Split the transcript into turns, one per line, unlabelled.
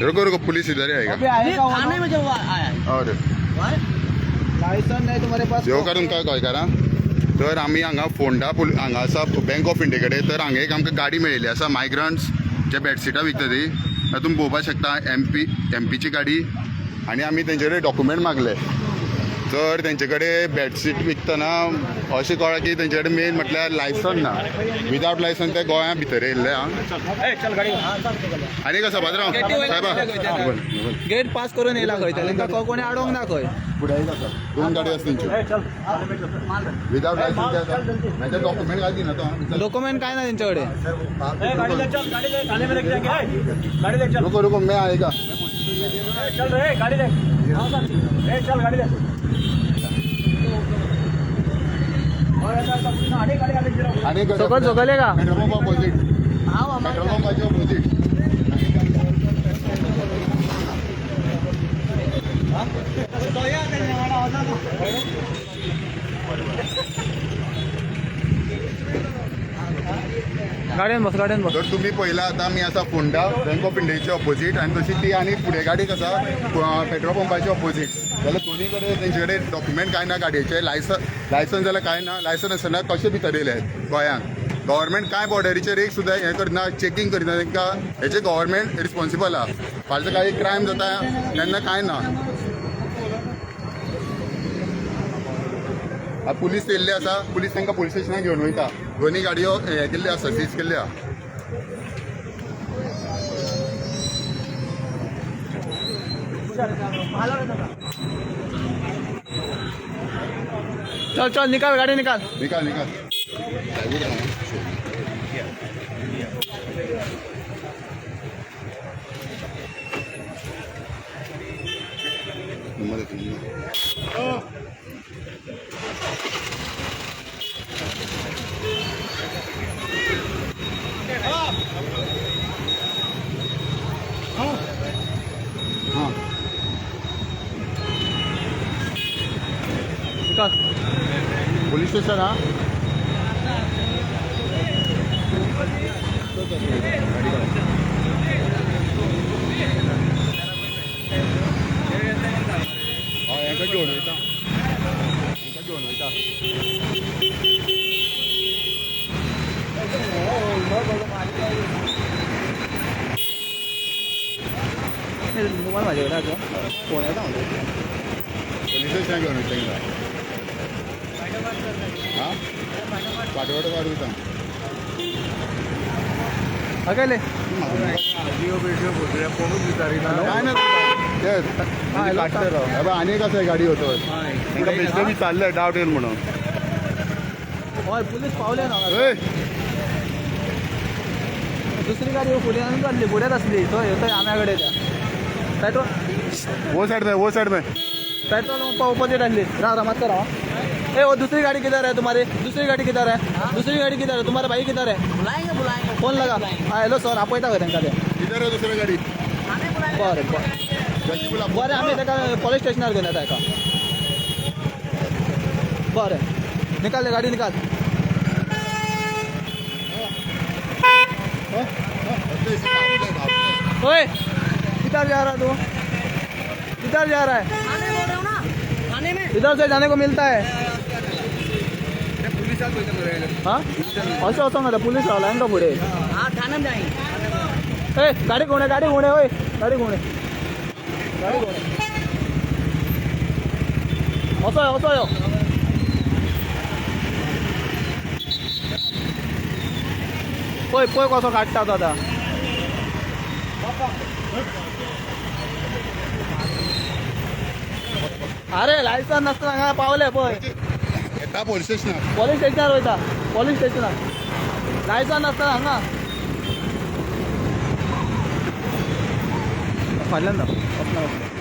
रुको रुको, पुलिस इधर ही आएगा।
थाने में जब आया।
और
लायसन नाही तुम्हारे पास।
देवकार तुमकां गोंयकारां, तर आमी हांगा फोंडा पुल हांगा आसा, बँक ऑफ इंडिया कडेन। तर हांगा एक आमकां गाडी मेळिल्ली आसा, मायग्रंट्स जे बेडशीटां विकता ती। तुमी पळोवपाक शकता, एमपी एमपीची गाडी आनी आमी तेंचे कडेन डॉक्युमेंट मागले, तर तेंचे कडेन बेडशीट विकतना अशें कळ्ळां की तेंचे कडेन मेन म्हटल्यार लायसन ना। विदावट लायसन ते गोंया भितर येयल्ले। आं, आनी एक आसा पात्रांव सायबा।
गेट पास करून येयला खंय, तेंकां कोणी आडोवंक ना खंय।
फुडें एक आसा, दोन गाडी आसा तेंच्यो विदावट लायसन। मागीर डॉक्युमेंट काय दिना तो।
डॉक्युमेंट काय ना तेंच्याकडे।
गाड़ी ले चल, गाड़ी ले, थाने में लेके जाएंगे। गाड़ी ले चल।
रुको रुको, मैं आएगा।
चल रे, गाड़ी ले। ए चल, गाड़ी ले। और ऐसा ऐसा पुलिस आने, गाड़ी गाड़ी गिरा।
आणि एक
सकयल सकयल का।
पेट्रोल पंप ऑपोजिट, पेट्रोल पंपाचे ऑपोजिट।
गाडयेन बस, गाडयेन बस।
तर तुम्ही पळयला, आतां आमी आसा फोंडा बँक ऑफ इंडियाचे ऑपोजीट आनी तशी ती आनी फुडें गाडी आसा पेट्रोल पंपाचे ऑपोजीट। जाल्यार दोन्ही कडेन तेंचे कडेन डॉक्युमेंट कांय ना, गाडयेचे लायसन लायसन जाल्यार कांय ना। लायसन आसतना कशें भितर येयले गोंयांत? गव्हर्मेंट कांय बॉर्डरीचेर एक सुद्दां हें करना, चॅकिंग करिना तांकां। हेचे गव्हर्मेंट रिस्पॉन्सिबल आहा। फाल्यां कांय क्रायम जाता तेन्ना कांय ना। आतां पुलीस येयल्ले आसा, पुलीस तांकां पुलीस स्टेशनाक घेवन वयता। दोन्ही गाडयो हें केल्ल्यो आसा, सीज केल्ल्यो आहा।
चल चल, निकाल गाडी, निकाल।
निकाल निकाल। साहेब। नंबर एक, नंबर। हां।
निकाल।
Police station. हा, हय, हेंका घेवन वयता, हेंका घेवन वयता।
मोबायल म्हाजे कडेन आसा, फोन येता म्हणटा।
पुलीस स्टेशनाक घेवन वयता हेंका। हा, फाटवाटो काडून वयता।
हा, केले।
काय ना ते
हॅलो,
काडटे राव। हे पळय, आनी एक आसा गाडी होतो, तांकां बेश्टे विचारलें डावट येयल म्हणून।
हय, पुलीस पावले ना।
ए।
दुसरी गाडी फुडें आनी जाल्ली, फुडेंच आसली थंय थंय आम्या कडेन त्या पेट्रोल
वो साइड में, वो साइड में।
पेट्रोल पंप ऑपोजिट आसली। राव राव, मातसो राव। ए, वो दूसरी गाड़ी किधर है तुम्हारी? दूसरी गाड़ी किधर है? दूसरी गाड़ी किधर है? तुम्हारा भाई किधर है?
बुलाएंगे, बुलाएंगे।
फोन लगा। हाँ, हॅलो सर, आपयता खंय तांकां ते?
किधर है दुसरी गाडी?
थाने बुलाएंगे।
बरें बरें।
जल्दी बुला।
बरें, आमी ताका पोलीस स्टेशनार घेवन येता हेका। बरें, निकाल रे, गाडी निकाल। ओए, किधर जा रहा तू? किधर जा रहा है?
थाने बोल रहे हो ना, थाने में।
इधर से जाने को मिलता है? हाँ, अशें वचोंक जाता। पुलीस रावला हांकां फुडें।
हाँ, थाने में जाएंगे।
ए, गाडी घुंवडे, गाडी घुंवडे। ओय, गाडी घुंवडे, गाडी घुंवडे। असो यो, असो यो। पळय पळय, कसो काडटा तो आतां। अरे, लायसन नासतना हांगा पावले पळय।
येता पोलीस स्टेशनार।
पोलीस स्टेशनार वयता, पोलीस स्टेशनार। लायसन नासतना हांगा। फाटल्यान वचना।